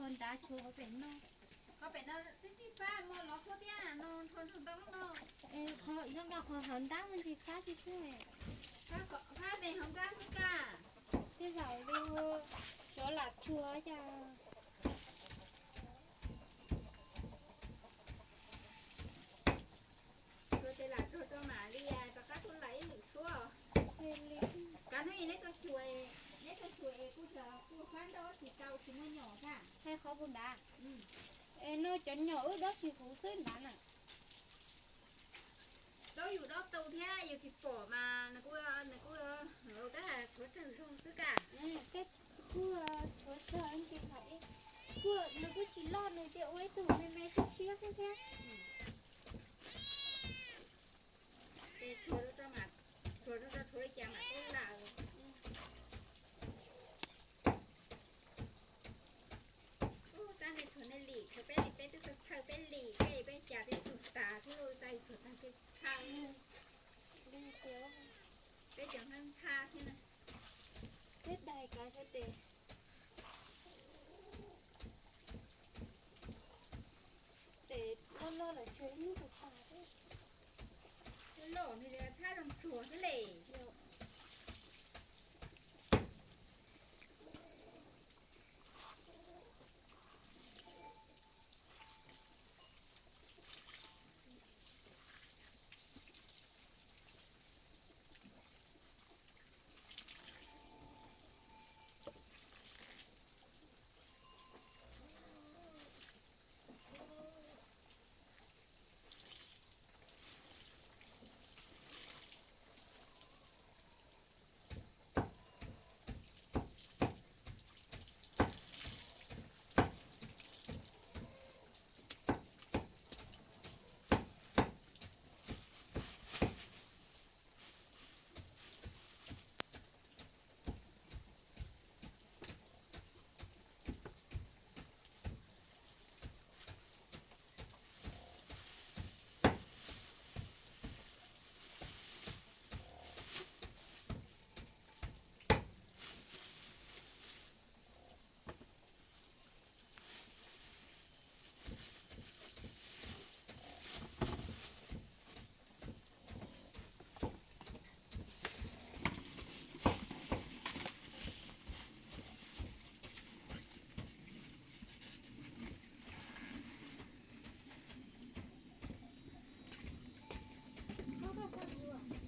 Qhov nrad tshuav qhov pem no. Qhov pem no twb tsis fab, muaj lov khuab tiab no, nrho nrog ntoo no. Zoo nkaus qhov hauv nrab muaj ntsis fab xwb xwb. Fab tes hauv nrab xwb kag. Tej zaum li cov lam tshuav cas. Tshuav tes lam tshuav rau mam li rov qab tuaj lam ib lwm suab. Kav hnub ib neb tuaj xyuas, neb tuaj xyuas es kuj, kuj fab nroj tsis tau tsis muaj nyom kag. Thaij qhov puag nrad. Es no cov nyom wb dob tsis huv xwb nrad na. Dob yus dob tu thiab yus tsis pom mas nws kuj, nws kuj tab tshuav tsawg zog xwb kag. Kuj tshuav tsawg ntsis lawm, kuj nws kuj tsis loj, nws tias ua ib tug me me siab siab xwb thiab. Ces tshuav rau, tshuav rau, tshuav li cas mam tub lawm. Tab nej tshuav nej lim, tshuav peb lim, peb twb txhawj peb lim, peb peb cas peb tshuav tas thiab, tas tshuav tag peb txhawj. Peb cov ntxhab ntxhab thiab na. Peb dais kav sawv tes. Tes loj loj lawm tshuav ib lub puas tas thiab. Loj loj nws thab zoo tshuav.